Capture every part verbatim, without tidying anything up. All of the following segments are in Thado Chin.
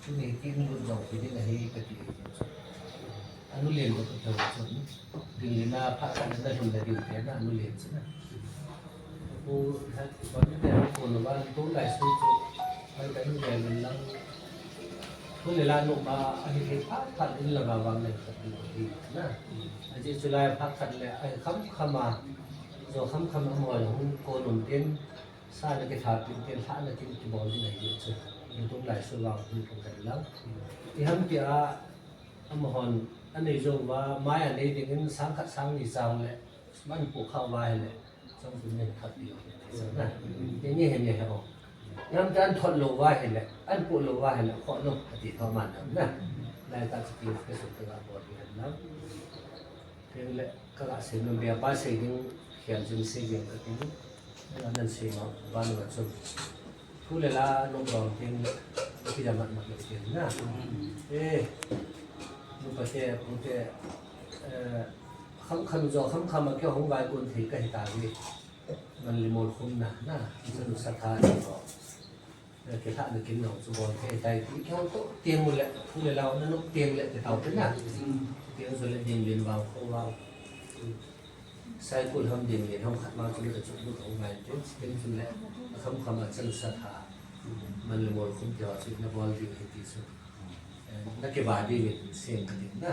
Tuni kin lut jong kiding ahi kati. Anu len ko to chun. Ding lina pha ka na lhun na diu te na anu len chun. Ko ha ko ni te ko no ba to lai su chu. Ai ka nu len lang. Ko le la no ma ahi ke pha pha in la ba wang le ka ti na. Aji chu lai pha khat le ai kham kham a. Jo kham kham a mo hung ko nom tin. Sa na kitha tin tin lha na tin kibol ding ahi chu. Tum lai su wang tin kan lang. I ham ti a Amahon anei jou uva, mai anei dingin sang khat sang ni chang le, man pu kha uva ahile, chang pu nen khat ti na. Ti ni he ni he o. Nam tan thot lou uva ahile, an pu lou uva ahile, kho lou, ati tho man nam na. Lai ta chu ki ka sut ka bol ni nam. Tin le, ka ga sei nam bia pa sei ding, khian chun sei ding ka tin. Nan sei ma, ban wa chun. Thu le la, nung dong tin, ki da mat mat le tin na. Eh, nu pa te, pu te, eh, kham kham jo, kham kham a kei hung vai kun thei ka hi ta vi. Man li mol khum na, na, sa nu sa tha ni ko. Eh, ke tha na kin nong chu bol thei tai ti, kei hung to, tiang mu le, thu le la, na nu tiang le, te tau te na. Tiang su le, ding lin vang, kho vang. Cycle ham ding le ham khat ma chu le ka chuk lut hung ngai tin, tin chun le a kham kham a chang sa tha. Man le mol khum tia chu na bol ding hi ti chu. Eh, na ke ba ding le sen ka ding na.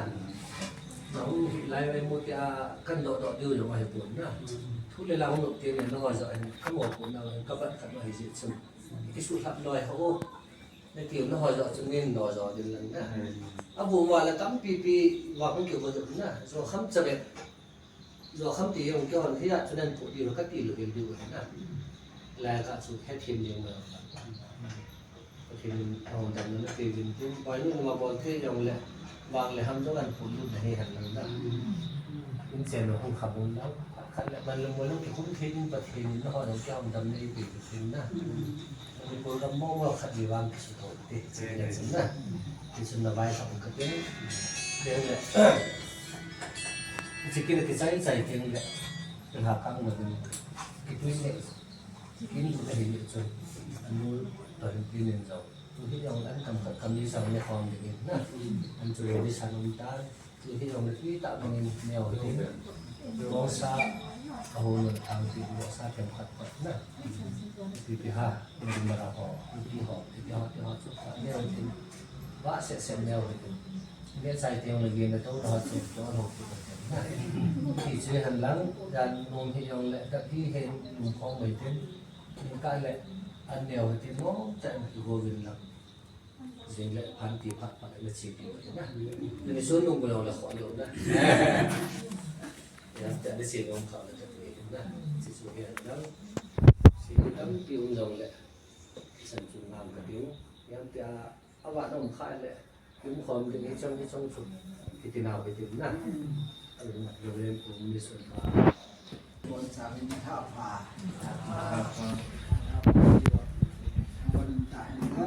Na hung hi lai lai mo tia kan do do diu lo ma he pon na. Thu le la hung lo tin le na ho jo ka mo pon na ka bat khat ma hi ji chu. Ki su lhap loi ho. Na ki na ho jo chu nin do jo din lang na. A bu ma la tam pi pi wa hung ki bo jo na. Jo kham cha be. Zo kham ti jong kei hon hi a chu nan pu di ka ti lo vel diu na. Lai ka chu he thim jong ma. Ka thim a hon dam na te vin tin. Bai nu ma bol thei jong le. Bang le ham jong an pu lu na he han lang na. In chen lo hung kha bun na. Khat le ban lo mo lo ki kum thei din pa thei din na ho jong kei hon dam na i pi tin na. Ni program mo mo khat ni vang ki su thot te, che le chun na. Ki chun na vai kha ka te. Te le. Chi ki na ki chai chai te le. Ki ha kang na din. Ki tu le. Ki ni ka hi le chun. Anu to hin ki nen jao. Tu hi jao an kam khat kam ni sang le khom ding na. An chu le ni san um ta. Chu hi jong le tui tah bangin neo hitin. Bawngsa a ho nun thang ti bawngsa khem khat khat na. Ti ti ha, ni mara ho, ti ti ho, ti ti ho, ti ho chu khat neo hitin. Ba se se neo hitin. Ne chai tiang le gen na to ho chu to ho chu khat na. Ti chu han lang, dan nung hi jong le, ka ti hen nung khong mai tin. Ni ka le, an neo hitin mo, ta ki ho vin lang. Jing le phan ti phat phat le chi ti na. Ni sun nung lo la kho lo na. Ya ta ni chi nung kha na ta ni na. Chi su ya na. Chi tam ti um lo le. San chu ngam ka ti. Ya ta a wa nung kha le. Kum khom ti ni chang ni chang chu. Ki ti na ki ti na. Lo le kum ni sun pa. Bon sa hin tha pha. Tha pha. Bon ta hin na.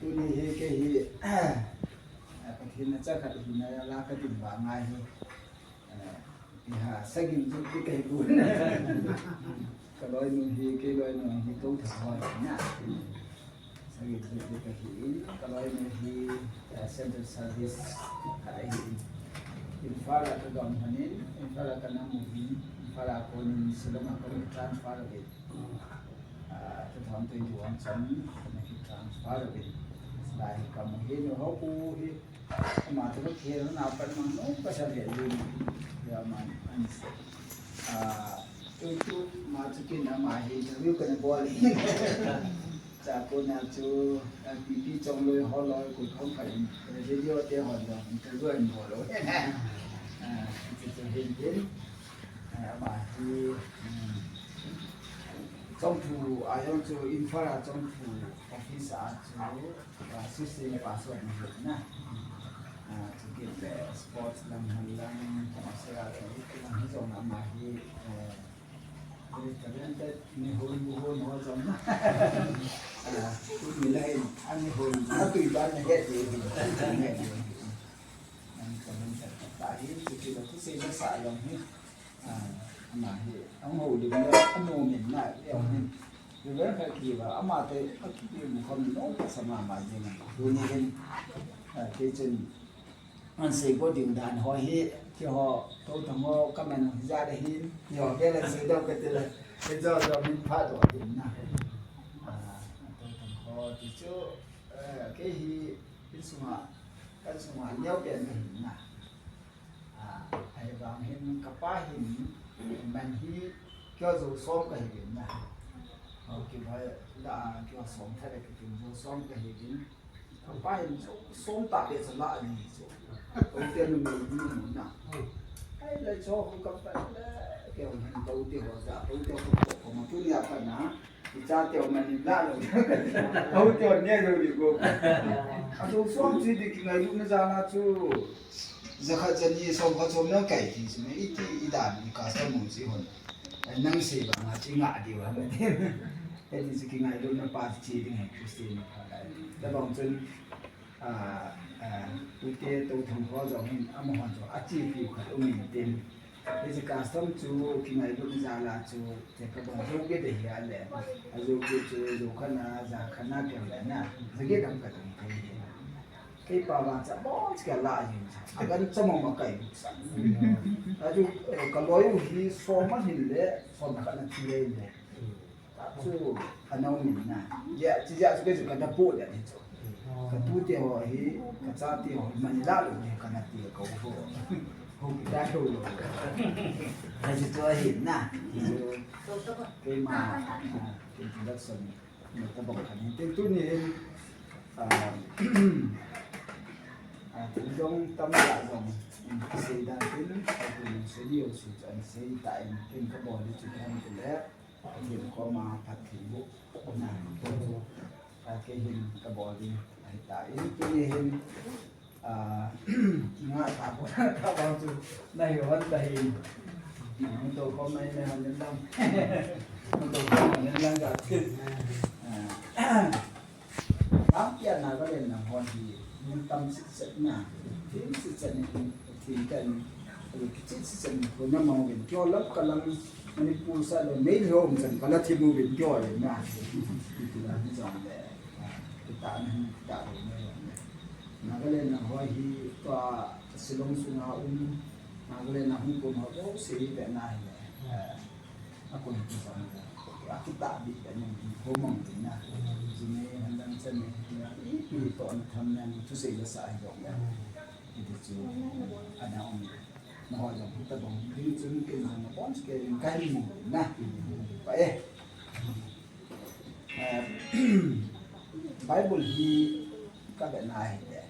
Tuni hi kei hi, Pathen na cha khat hi na la ka din ba ngai hi. Iha sagin chu ti kei bu. Ka loi nu hi, kei loi nu hi to tha hoi na. Sagi thei thei ka hi in, ka loi nu hi, eh, central service ka hi in. Imphal a ka gam hanin, Imphal a ka na mu hin, Imphal a konin Shillong a ka mu transfer uvin. Ah, two thousand twenty-one chan, ka na ki transfer uvin. Lai ka mu hin, ho ku hi, Ama chu ka khel na pat mang no ka sa le lu. Ya man an se. Ah, tu tu ma chu kin ama hi interview ka na bol. Cha ko na chu, ah, P P chong loi ho loi ku khong ka in. Radio te hon dong interview an bol lo. Ah, chu chu hin hin. Ah, ama hi, hmm. Chong thu a yong chu Imphal a chong thu office a chu. Ah, sisi le passport ni na. Ah, chu kit le sports lam han lang, commercial lam hi jong ama hi, eh, very talented ni hon bu hon ho jong. Ah, tu mi lai, ani hon, a tu ba na het ni. Ani ka man ta ta hi, chu kit le tu se na sa long hi. Ah, ama hi, ang ho lim le, ano min na, le ang hin. Ven khat kiva, amate akipi mu khom no ka sama ma jing. Tuni hin, ah, kei chun, an sei ko ding dan ho hi, keiho, to thang ho, ka men hi ja de hin, keiho, ke la sei do ka te la, ke jo jo min pha do hin na. Ah, to thang ho, ti chu, eh, kei hi, in sunga, kan sunga, neo pen ka hin na. Ah, ahivang hin kapa hin, man hi, keiho jo som kahi uvin na. Haokip vai la, keiho som tha le keiho jo som kahi uvin. Kapa hin jo som ta le sa la ni jo. Haokip nu me ni nu na. Ai le jo hu kapa le, keiho hin to ti ho ja, to ti ho ko ko ma tu ni apa na. Icha teo man in la lo. Hou teo ne lo li go. A so som chi di kingailutna jal a chu. Jakhat jani som khat som nang kai ti chu me iti i dan i custom mu chi hon. Ai nang sei ba nga chi nga di wa me. Ai ti chu kingailutna pa chi ding hai Christian pa lai. Tabang chun, ah, ah, ute to thang ho jong hin amahon chu achi piu khat um in tin. Hiche custom chu kingailutna jal a chu, te ka bang jo ke de hi a le. A jo ke chu, jo khat na, ja khat na piang le na. Ja ke dam ka dam thei hi. Kei pa vang cha bon cha la yin cha. A kan cha mo ma kai bu sa. A chu, eh, ka loi u hi som a hin le, som khat na thi le le. Chu, a nau min na. Ya, chi ya chu ke chu ka da po ya ni chu. Ka tute ho hi, ka chate ho hi, man la lo ni ka na ti ka ho. Ho ki da ho lo. Ka chi to hi na. Chu, ke ma, ah, introduction. Ni ta bang ka ni. Tin tuni hin, ah, ah, tin jong tam ya jong. Sei dan tin, ah, tin sei ni o si chan sei ta in, tin ka bol ni chu kan ti le. Pathen koma phattheibohna, ah, kei hin kabol ding ahitai. Tuni hin, ah, nga ta ko na ta bang chu nahi hon ta hin. Hung to kom nai nai hon lang. Hung to kom nai lang ka. Ah, Lampi a Nagaland lang ho hi, min tam sitset na, thim sitset ni, thim tan, kichit sitset ni, ko na mang uvin, kyo lam ka lam, Manipur sa lo, nei lo um chan, ka la thim uvin, kyo le na, kila ni jong le, kita na, kita le na, Nagaland lang ho hi, tua Shillong sunga um, Nagaland lang hung kum ho, ho se hi be na hi le. A kon hi sa, a kitah bih ka ning, ho mang tin na. Jing e, han dang chan e, ipi toh na tham na, thusei la sa hi jong le. Hiti chu, ana um. Na ho jong, hitabang, ding chun ken jong, na bon ke, ring kai mu na. Pa e. Eh, Bible hi, ka be na hi le.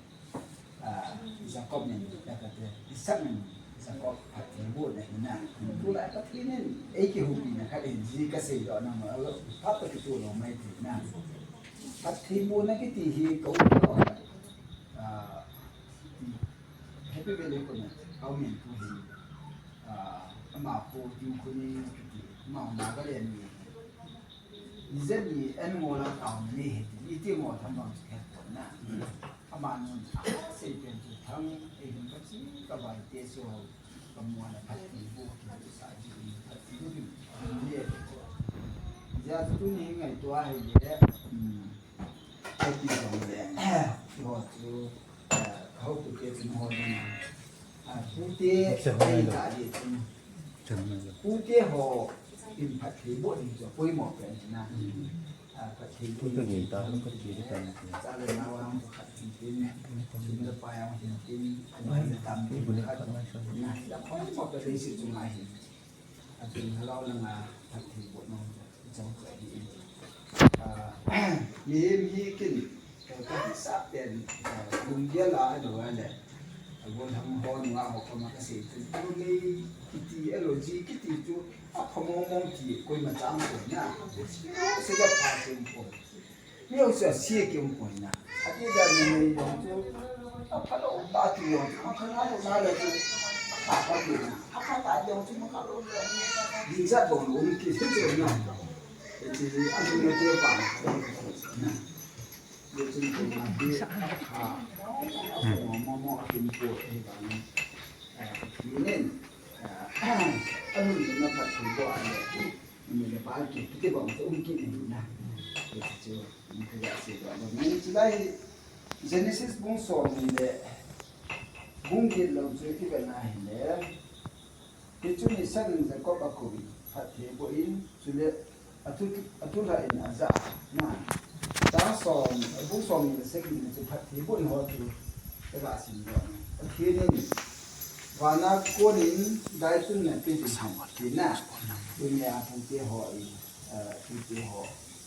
Ah, Jacob min, la ka te, Isaac min, Jacob phattheibohna hi na. Tulai Pathen in, ei kihoupi na khat in, ji ka sei lo na ma, phat ka kito lo mai ti na. Phattheibohna kiti hi ka um lo. Ah, Happy Valley kona, ka um in tu hi. Ah, ama ko tu ko ni kiti, ama Nagaland mi. Ijat ni en ngol a taona nei he ti, iti ngol tham bang chu het pon na. Aman nun a sei pen chu thang, ei hun ka chi ka bai te so, ka muan a phattheiboh ki sa ji ni phattheiboh ki ni e. Ja chu tuni ngaito a hi le, um, Ati jong le, ho chu, eh, ho tu te chun ho ding. Ah, tute, Acha ho ai lo. Ta di chun. Chan mai lo. Tute ho, in phattheiboh ding chu, poimo pen na. Hmm. Ah, phattheiboh Tute ding. Ni ta, lo ka ti ta na. Cha le na wa hung khat tin tin. Chun le pa ya hung tin tin. Ani le tam tin khat. Na, la poimo pen ding si chu ngai hin. Atun halou langa phattheiboh nom jong chu ahi. Ah, mihem hi kin, eh, kahisap pen, eh, lunggel a ahilouleh, eh, gollhang ho nunga ho koma kasei chu, theology kiti, theology kiti chu apha mong mong ti koima chang poi na. Sega pha chen poi. Mi hung sia sia kium poi na. Ati dan ni mei jong chu. Apha lou ta ti jong chu. Apha na lou na le chu. Apha ka ti na. Apha ta jong chu ma ka lou le. Din sa bong um ki se chu na. Ti a lu ne te pa na. Ye chu ko na ti. Apha. Mo mo mo a kin ko e ba ni. Ni nen. A lu na pha chu bo a le. Ni le pa kiti bang chu um kit ni na. Hichu, ni ka ja se ba. Ni chu lai Genesis bung som ni le bung get lou chu i ve na hile. Hichu Isak in Jacob a kou in, phatthei boh in, chule atu, atu lha in aja na. Chang som, bung som ni le sagi ni chu phatthei boh in ho chu, i ga sim doh na. Pathen in, vana kon in dai tun na pe jing hen, ti na. Tun le a pute ho in, eh, pute ho,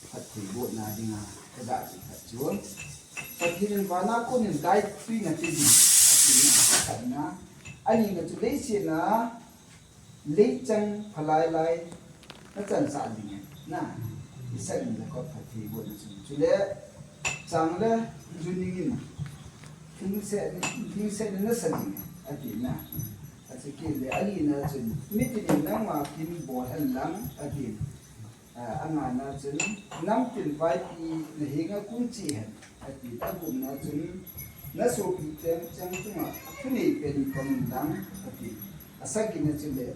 phatthei boh na dinga, ka ja ji khat chu. Pathen in vana kon in dai tui na pe jing, ati na, khat na. Ani na chu leiset na, leichang phalai lai, na chansah ding hen, na. Isak in Jacob phatthei boh na chu. Chule, chang le, ju ning in, thingse, thingse na sa ding hen, ati na. Achi kit le, ali na chun, mitin in nangma kin bol hen lang, ati. Ah, a ngana chun, namtin vaipi na henga kon che hen, ati. A gupna chun, na sopi teng chang chunga, thunei pen pang lang, ati. A sagina chule,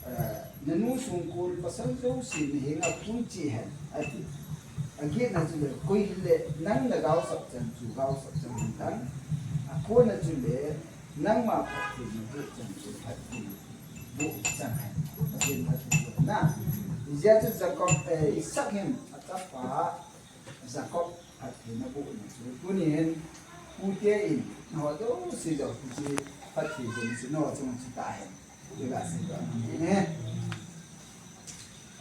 ah, na nu songkul pasal jouse na henga kon che hen, ati. A getna chule, koi hile nang na gaosap chan chu gaosap chan hen lang. A kona chule, nangma phatthei na boh chan chu phatthei boh chan hen. Pathen phatthei boh na. Hijeh chun Jacob, eh, Isak hin a chapa Jacob phatthei na boh na chu. Tuni hin pute in, na ho jouse jouse phatthei boh na chu, na ho chung chu ta hen. Ti ga sei doh nom uvin.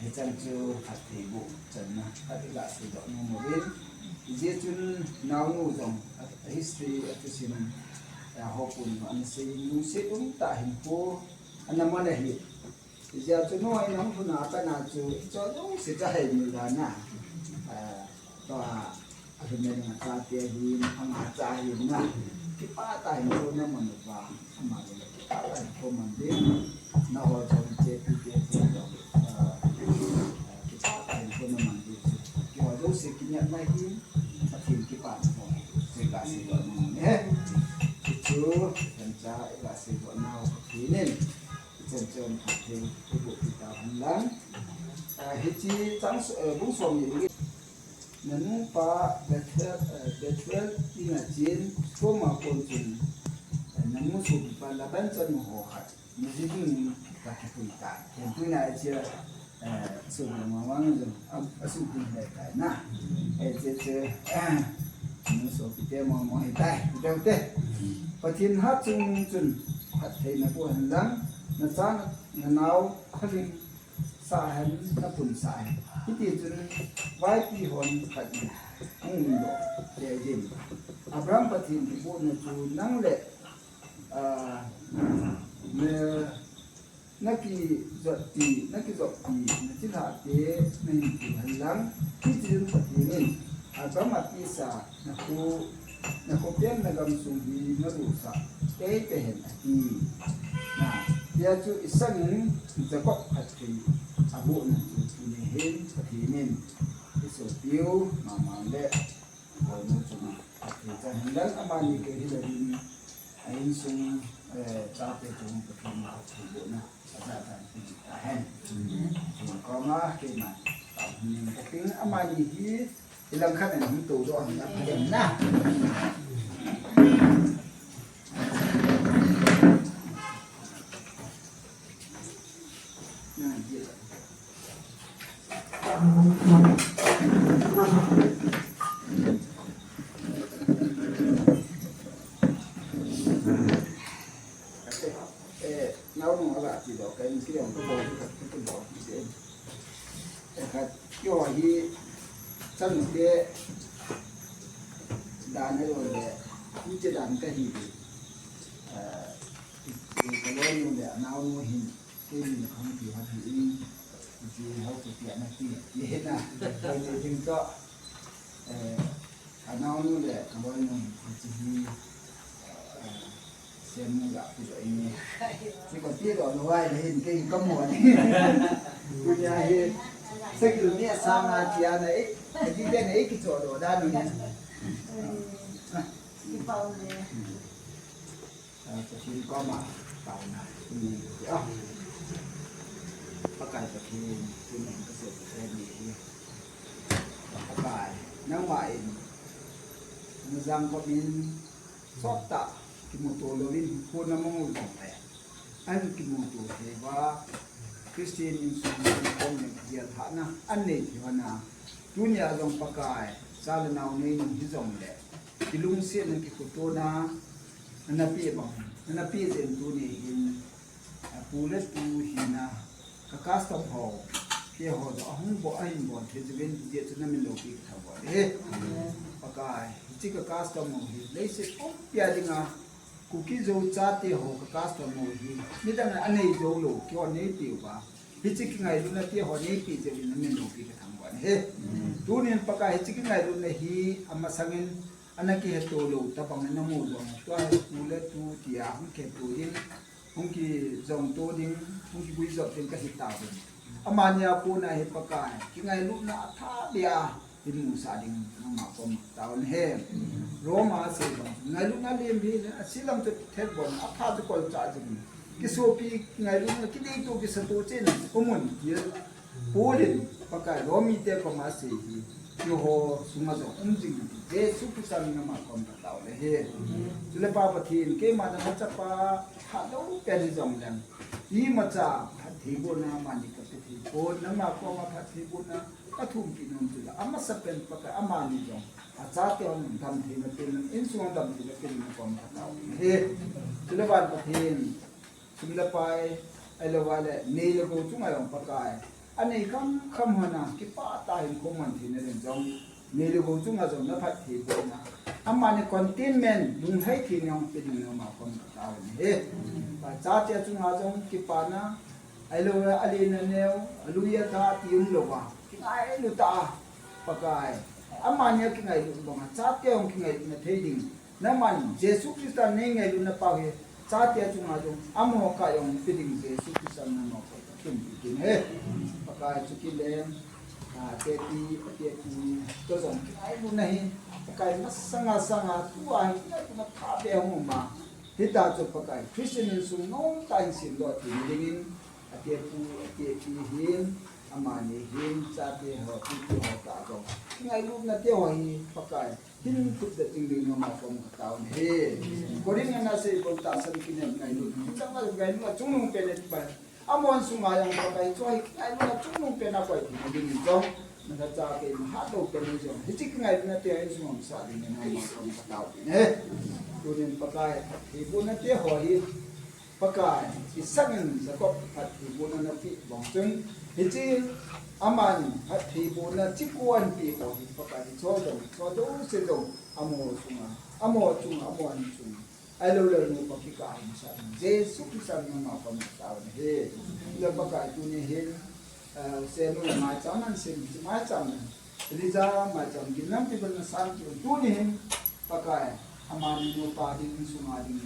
Hichan chu phatthei boh channa, phatthei ga sei doh nom uvin. Hijeh chun naonu jong, a, a history a thusim, a, ho pun ana sei, lungset um tah hin pu, ana man ahi. Hijeh chun noi nang lhun a kana chu, hicho jouse cha hei mi la na. A, Tua, a lhun na ding a chate ahin, ama cha ahin na. Kipah tah in kho na man uva, ama le kipah tah in kho man ding. Na ho jong che pi te jong, ah, kipah tah in kho na man ding. Keiho jouse kinepna hin, Pathen kipana ho, sei ga sei doh nom e. Hichu, chan cha, i ga sei doh nau Pathen in, chan chan Pathen, i boh pi ta hen lang. Ah, hiche chang, eh, bung som ni. Na nupa Bethuel, eh, Bethuel in a chen, Sodom a kon chun, eh, na nu sopipa Laban chanu ho khat, na ji ding in ka kipui tai. Ken tunia hiche, eh, Sodom a vang jong, a, a sut ding le tai na. Eh, hiche, hiche, eh, na nu sopite mo mo hi tai, hi teu te. Pathen hatchungnung chun, phattheina boh hen lang, na cha na, na nao, khaling, sa hen, na pun sa hen. Hiti chun vaipi hon khat in hung um doh le din. Abraham Pathen kibohna chu nang le, ah, na, na kijotpi, na kijotpi, na chilhah te, na hin pu hen lang. Hiti chun Pathen in Abraham a tisa na kho, na kho pen na gamsung hi na losah tei tei hen ati. Na, tia chu Isak in Jacob phatthei aboh na chu tuni hin Pathen in i sopiu mama le boinu chunga phatthei chan hen lang amani kei hi le din a insung, eh, chate chung Pathen in phatthei boh na. Amen. Koma, kema. Amen. Kaping amani hi, ilang khat in hung tou doh ang na. Eh, naonu aga ti doh, ka in ki ong ka bol, ka, ka bol, ki se. Eh, ka, keiho hi, chanu te, dan ahi le, in che dan ka hi. Eh, ka loinu le, naonu hin, keini na khang ti ha hi in, ki hau ki tia na ti, ye na, ka ni ding to. Eh, ka naonu le ka loinu hi, hiche hi, eh, semnu ga pi doh in. Hiche kati doh lou vai le hin kei ka mo ni. Tunia hi, cycle ni asang a tia na e, kati te na e kicho doh dan u ni. Kipa um e. Ah, Pathen koma taona. Hmm. Ah. Pakai Pathen, tuni ka seh ka ni hi. Pakai, nangma in, na jangkop in, sot tah, kimuto louvin, phone na mong u jong le. An kimuto thei uva, Christian insung sung kom le kiel thahna, an nei thei uva na. Tunia jong Pakai, cha le nao nei nung hi jong le. Kilungsetna kikhutuona, ana pe bang, ana pe jeng tuni hin, a pu le tu hina, ka custom ho, keiho jong ahung bol, ahin bol thei jeh uvin, hijeh chun na min loupi ka thangvah e. Pakai, hiche ka custom ho hi, leiset pumpi a dinga, Kuki Zo chate ho ka custom ho hi, midang a nei jou lou, keiho neipe uva. Hiche kingailutna te ho neipe jeh uvin na min loupi ka thangvah e. Tunin Pakai hiche kingailutna hi, amasangin, ana kihetto lou, tabang na mu jong, tua hi pu le tu tia, hung kihetto ding, hung kijongto ding, hung kiguijop ding kahi tauvin. Amani a kona hi Pakai, kingailutna athah beh a, hin musah ding, nangma kom taona hi. Roma a sei bang, ngailutna lem hi, ase lam chu thet bon, athah chu kolchah jing. Kisopi ngailutna, kideito kisatu chen, umun, kil. Paul in, Pakai, Romi te koma asei hi, keiho sunga jong um jing, Jesu Christa min a ama kom ka taona hi. Chule Pa Pathen, keima na ka chapa, phalou pen hi jong leng. Imacha, phattheibohna amani ka pe thei pon, nangma koma phattheibohna, ka thumpi nom chula. Amasapen Pakai, amani jong. Achate hon damtheina pen, insung damtheina pen, na kom ka taona hi. Chule Van Pathen, Sum le pai, ahilou le, nei le gou chunga jong Pakai. Anei kham kham hon a, kipah tah a hinkho man theina ding jong. Nei le gou chunga jong na phattheibohna. Amani contentment, lunglhai theina jong pe ding nangma kom ka taona hi. Pa chate chunga jong kipana, ahilou le alen aneo, alui atha ti umlouva. Kingailu tah a, Pakai. Amani a kingailu banga, chate jong kingailutna thei ding. Nangman Jesu Christa nei ngailutna pau hi, chate chunga jong, amaho kah jong pe ding Jesu Christa nangma kah jong thumpi kit in ahi. Pakai chu kile, a, tepi, a tepi, to jong kingailutna hi, Pakai masanga sanga, tua hi, kingailutna phabep hung um a. Hitia chu Pakai, Christian insung nomtah in semdoh theina dingin, a tepu, a tepi hin, amani hin, chate ho, tutu ho tah jong. Kingailutna te ho hi, Pakai. Hin thupbeh ding ding nangma kom ka taona hi. Korin a na sei bang tahsan kinem ngailut. Chang a ngailut a chungnung pen e ti bai. Amahon sunga jong Pakai chu hi ngailut a chungnung pen a koi ti ding jong. Na ka cha kei ma hat lou pen jong. Hiche kingailutna te hin sungam sa ding nangma kom ka taona hi. Tunin Pakai phattheibohna te ho hi. Pakai, isangin Jacob phattheibohna na pe bang chun, hiche aman phattheibohna chikon pe ho hi Pakai, hiche ho jong, hiche ho jouse jong, amaho chunga, amaho chunga, amaho chunga. Ahilou le nupa kikah a hin sa, Jesu Christa min a kom ka taona hi. Le Pakai tuni hin, eh, senu maicham an sem, maicham an. Elijah maicham gimnampi bang na san kit un tuni hin Pakai, amani nupa ding, sunga ding.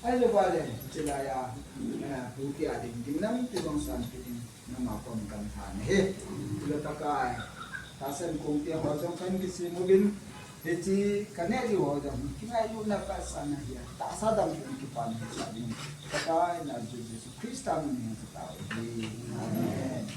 Ahilou le, chilai a, eh, pu kia ding, gimnampi bang san kit ding, nangma kom kan than ahi. Chule Pakai, tahsan kong te ho jong kan kisem uvin, hiche ka neh diu ho jong, kingailutna ka sa na hi a, tahsa dang kong kipan sa ding. Pakai, na Jesu Christa min in ka taona ahi. Amen.